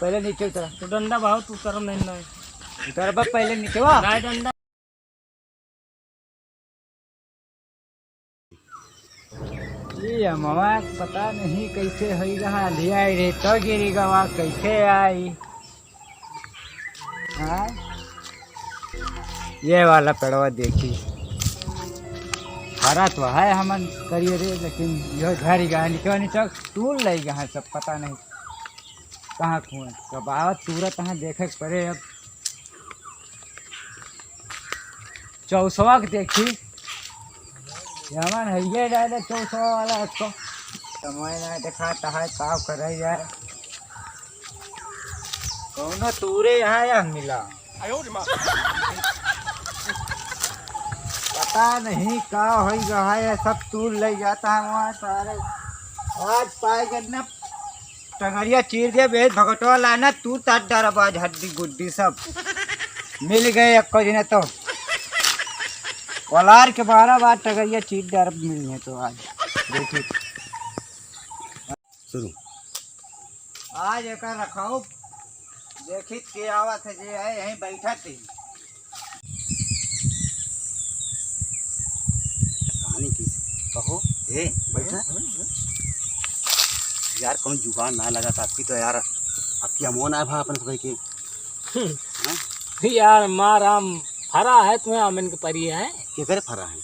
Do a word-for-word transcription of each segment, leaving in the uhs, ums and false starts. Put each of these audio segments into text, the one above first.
पहले नीचे उतरा। तो डंडा बहुत उतर नहीं ना। उतर बा पहले नीचे वा। नहीं डंडा। ये अमवा पता नहीं कैसे होई रहा, लिया रे तो गिरी गवा कैसे आई। हाँ? ये वाला पेड़वा देखी, फरा तो है हमन करिए रे, लेकिन यह झरी गया, निचवा निचवा तूर लई गया है, सब पता नहीं कहाँ खुए। कब आवत तुरत यहाँ देखे के पड़े अब। चौसवा के देखी, यमन हइये डाले चौसवा वाला एक तो। समय ना देखाता है, का करे यार। कौनो तूरे यहाँ यह मिला। पता नहीं का होई रहा है, सब तूर ले जाता है वहाँ सारे। आज पाएगा ना टंगरिया चीर दे बे, भगतवा लाना तू तात डरब आज हड्डी गुड्डी सब। मिल गए एक्को जने तो। कोलार के बारह बार टंगरिया चीर डरब मिल गए तो आज। देखी। शुरू। आज एकर रखाओ, देखित के आवत है जे है यहीं बैठत ही। कहानी की कहो। ए, बैठा। यार, कौन जुगाड़ ना लगा था आपकी तो यार, आपकी अमोन आए भा अपन से के। हाँ? यार, मार आम फरा है, तुम्हें आमन के परी है। के करे फरा है?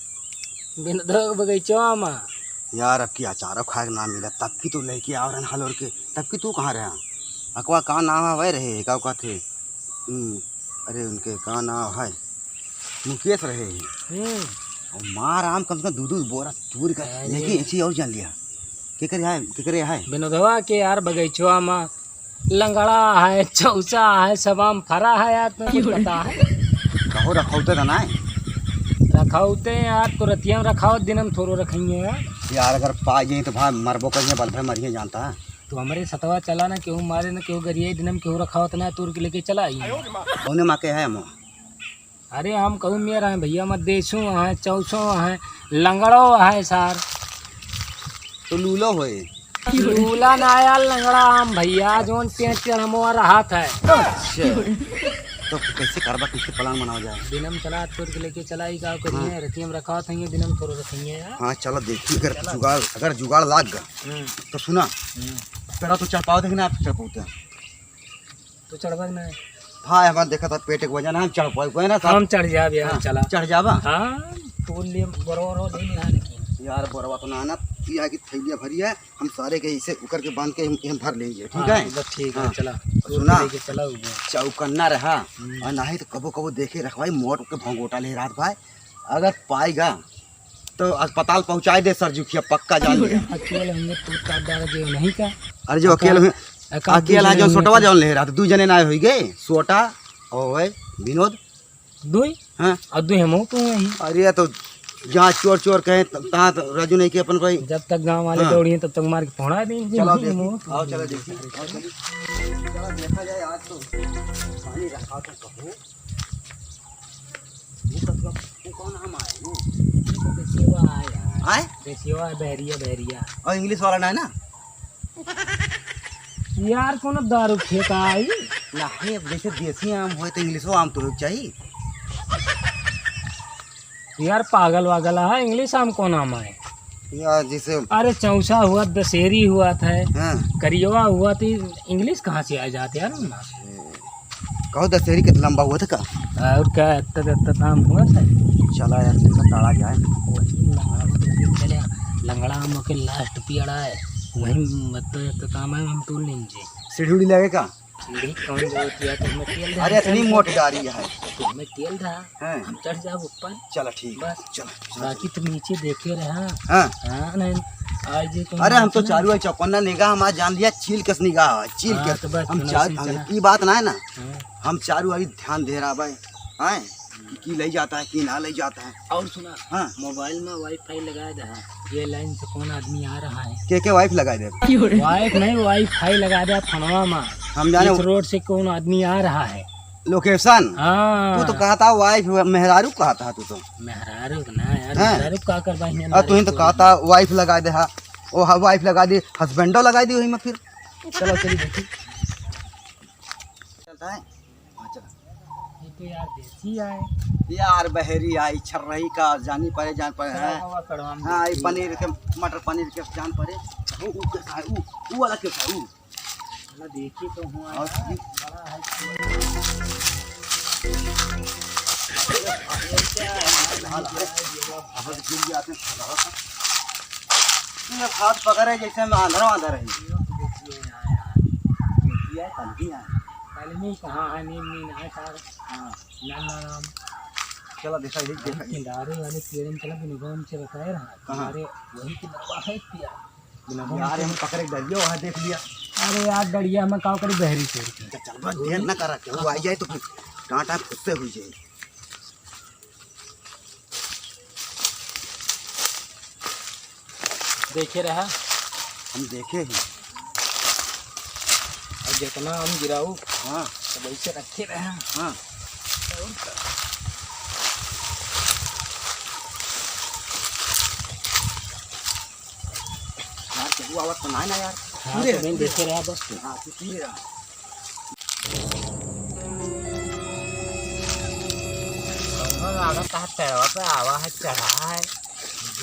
बिनदो के बगीचवा में। यार, अब की अचारो खाए के ना मिला, तब की तू लेके आव रहन हलोर के, तब की तू कहाँ रहा? अकवा का नाम है, वह रहे, का कहते? हम्म, अरे, उनके का नाम है? मुकेश रहे हैं। हम्म। और मार आम कम से कम दू दू बोरा तूर का, अरे। लेकिन ऐसी और जान लिया। के करे है, के करे है? बिनोदवा के यार बगीचवा में लंगड़ा है, चौसा है, सब आम फरा है यार, तुम्हें कुछ पता है? कहो रखौते तो ना है। रखौते यार, तो रतिया में रखाओ, दिन में थोड़ो रखेंगे यार। यार अगर पा जाए तो भाई मरबो करिए, बल भाई मरिए जानता है। तो हमरे सतवा चला ना, केहू मारे ना, केहू गरिया, दिन में केहू रखावत ना, तूर के लेके चला आई। कौने माँ के है हम? अरे हम कहूँ मेर हैं भैया, मत देसू हैं, चौसो हैं, लंगड़ो हैं सार। तो लूलो होए। लूला ना यार, लंगड़ा आम भैया, जोन पेट चढ़मवा रहत है। अच्छा। तो कैसे करबा, कैसे प्लान बनावा जाए? दिनम चला, तोड़ के लेके चला, ई गाँव करिए, हाँ। रतियम रखावत हैं, दिनम तोड़ रखेंगे यार। हाँ, चलो देखी, अगर चलो। जुगाड़, अगर जुगाड़ लाग गा, हम्म। तो सुना, हम्म। पेड़ा तो चढ़ पाओ, देखना आप चढ़ पाओ। तू चढ़बा कि नहीं? हाँ, हमार देखा था पेट के वजन, हम चढ़ पाए कोई ना साहब। हम चढ़ जाब यार, हाँ, चला। चढ़ जाबा? हाँ, तू ले बरो बरो ले ले, हाँ, लेकिन। यार, बरवा तो ना, ना, पिया की थैलिया भरी है, हम सारे के इसे उकर के बांध के हम, हम भर लेंगे, ठीक हाँ, है? बस ठीक है, हाँ। चला। सुना, लेके चला हुआ। चौकन्ना रहा, हम्म। और नहीं तो कबो कबो देखे रखवाई मोट के भंगोटा ले रात भाई, अगर पाएगा तो अस्पताल पहुँचाए दे सरजुखिया, पक्का जान लिया। अकेले होंगे तो का डर जे नहीं का? अरे जो अकेले अकेला, हुए, अकेला अकेला जो नहीं छोटवा होंगे। जौन ले रहा था, दू जने ना होई गए, सोटा और वह विनोद। दुई? हाँ। और दुई हम तो हैं ही। अरे तो जहाँ चोर चोर कहे, त-, तहाँ तो राजू नहीं के अपन कोई। जब तक गाँव वाले हाँ। दौड़ी हैं, तब तक मार के फोड़ा देंगे। चलो हम देखी, तो आओ चलो देखी, आओ चलो। चलो देखा जाए आज तो पानी रखा तो कहो। वो कतवा, वो कौन आम आए, वो? वो देसिया आए यार। आए? देसिया, बहरिया, बहरिया। और इंग्लिश वाला ना है ना? यार, कोनो दारू फेंका आई? नहीं, अब जैसे देसी आम होए तो इंग्लिशो आम तो होए के चाहिए। यार, पागल वागल है, इंग्लिश आम कौन आम आए? यार, जैसे अरे, चौसा हुआ, दशहरी हुआ था, हाँ। करियवा हुआ, तो इंग्लिश कहाँ से आ जाते यार? कहो दशहरी कितना लंबा हुआ था का? और का, इतना, इतना काम हुआ था? चला यार, कितना टाला जाए। वही लंगड़ा, चले, लंगड़ा हम के लास्ट पियड़ा है, वही मतलब इतना काम है, हम तोड़ लेंगे। सीढ़ी उड़ी लगे का? सीढ़ी कौन जरूरत है, तो हमें तेल अरे, रहा, इतनी चल। मोट गाड़ी है। तो हमें तेल रहा, हाँ। हम चढ़ जाब ऊपर। चला ठीक, बस। चला, चला, बाकी चला। तो नीचे देखे रहा। हाँ। हाँ, नहीं, आज ये कौन अरे, हम तो चला? चारू आई चौकन्ना निगाह, हमार जान लिया, चील कस निगाह है, चील हाँ, कस। तो बस, हम तो चार, ऐसे ही हम चला। ई बात ना है ना, हाँ। हम चारू आई ध्यान दे रहा भाई, हैं? कि, कि ले जाता है, कि ना ले जाता है। और सुना, हाँ। मोबाइल में वाईफाई लगा दे, हाँ। ये लाइन से कौन आदमी आ रहा है। के, के वाइफ लगा दे? वाइफ नहीं, वाईफाई लगा दे फोनवा में। हम जाने इस रोड से कौन आदमी आ रहा है। लोकेशन? हाँ। तू तो कहा था वाइफ, मेहरारू कहा था तू तो। मेहरारू ना यार, हाँ। मेहरारू का करबा हियाँ और तू ही तो नारे कहा था वाइफ लगा दे, हाँ। ओ, हाँ, wife लगा दी, husbandो लगा दी वही में फिर। चलो, चलिए देखी। चलता है। हाँ, चलो। ये तो यार देसी आए। यार बहरी आई, छर्रही का जानी पड़े, जान पड़े, हैं? हाँ, ये पनीर के, मटर पनीर के जान पड़े। वो, वो कैसा है? वो, वो वाला कैसा है? वो? चलो, देखी तो हूँ और यार, बड़ा है। ये हाथ पकड़े जैसे में आंधरा आंधर है। ये कलमी है। कलमी कहाँ है? नीम नीम है सार। हाँ। नाम, नाम, नाम। चलो, देखा, ये देखा। किनारे वाले पेड़ में चला, बिना गाँव में चला, कह रहा। कहाँ? किनारे वही किनारा है क्या? बिना गाँव में यार, हम पकड़े डरिया, वहाँ देख लिया। अरे यार, डरिया में का करी, बहरी चोर के। तो चल, बस देर ना करा, केहू आ जाए तो फिर डांटा खुद से हुई जाए। देखे रहा। हम देखे ही। और जितना हम गिराऊ, हाँ। सब ऐसे रखे रहा। हाँ। यार, केहू आवत तो ना, ना यार। हाँ, पूरे तो मैं देखे रहा बस तू। हाँ, तू पूरे रहा। कौनो लागत है पेड़वा पे आवा है, चढ़ा है,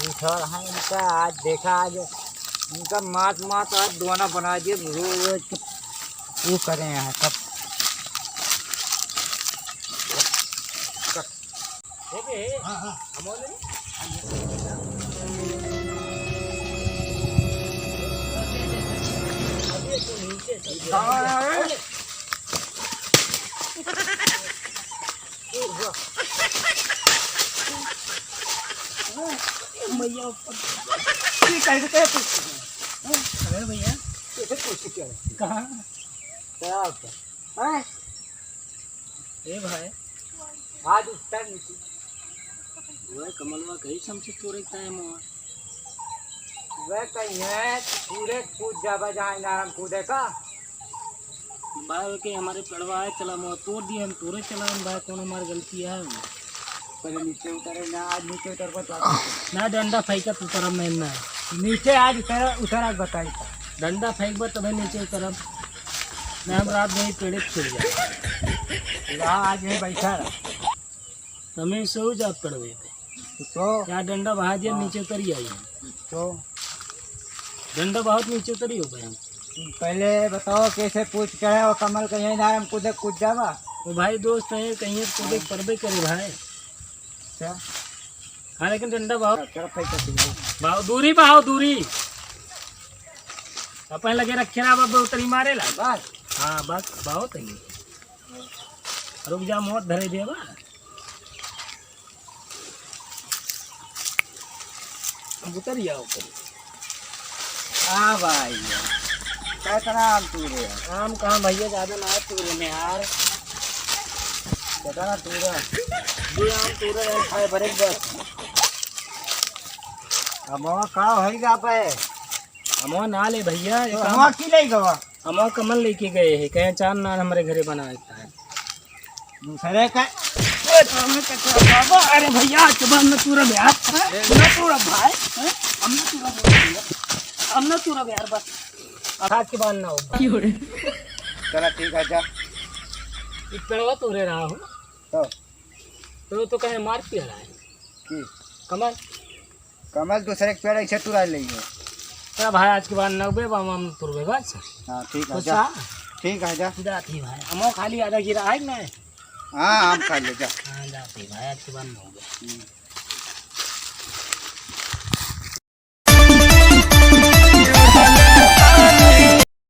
उठल है इनका। आज देखा, आज इनका मात मात आज दोना बना दिए, रो-, रो-, वो करे हैं सब। अरे भैया, कहाँ? क्या होता है? हैं? ए भाई, आज उतर नीचे। वह कमलवा कही समझे तोरे टाइम हुआ। वह कहीं है, पूरे कूद जाबा जहाँ इनारम कूदे का। भाई के हमारे पेड़वा है, चला मोर तोड़ दिए, हम तोरे चला, हम भाई कौन हमारी गलती है? पहले नीचे उतरे ना, आज नीचे उतर पर तो ना डंडा फेंका तू तरफ में ना। नीचे आज उतर, उतर आज बताई था। डंडा फेंकबा तबे नीचे उतरब। ना हम रात में ही पेड़े पे सो जाए। ला, आज यहीं बैठा रह। तमे सो जा पेड़वे पे। तो क्या डंडा बहा दिया, हाँ। नीचे उतरी आई। तो डंडा बहुत नीचे उतरी हो गया। पहले बताओ कैसे पूछ के है, वो कमल कहीं ना हम कूदे कूद जावा। वो भाई दोस्त है, कहीं कूदे परबे करे भाई। अच्छा। हाँ, लेकिन डंडा बहुत चलो, फेंक के पी लो। बहुत दूरी, बहुत दूरी। अपन लगे रखे रहा, बाबा उतरी मारे ला। बस। हाँ, बस, बहुत है। रुक जा, मौत धरे देवा। अब उतर जाओ, उतर। आ भाई, कितना आम तूरे है? आम कहाँ भैया, ज्यादा ना है तूरे में यार। कितना तूरा? ये आम तूरे है, खाए बड़े बस। अब का होई गा पे? अमवा ना ले भैया, ये तो काम अमवा की ले गवा? अमवा कमल लेके गए हैं, कहे चार नान हमारे घरे बनाए का है। दूसरे का, ए, तो हमें कचरा बाबा, अरे भैया, आज के बाद न तूरा यार, हैं? न तूरा भाई, हैं? हम न तूरा भैया, हम न तूरा यार, बस। अब आज के बाद ना हो। चला ठीक है, जा। ये पेड़वा तोरे रहा हो। तो? तो, तो कहे मार पिया रहा है। की? कमल। कमल दूसरे के पेड़ ऐसे तुरा लेंगे। अरे भाई, आज के बाद नौबे बा, हम तुरबे बस। हाँ, ठीक है, जा। ठीक है, जा। जाती भाई, हमो खाली आधा गिरा है कि नहीं? हाँ, आम खा ले, जा। हाँ, जाती भाई, आज के बाद नौबे। हम्म।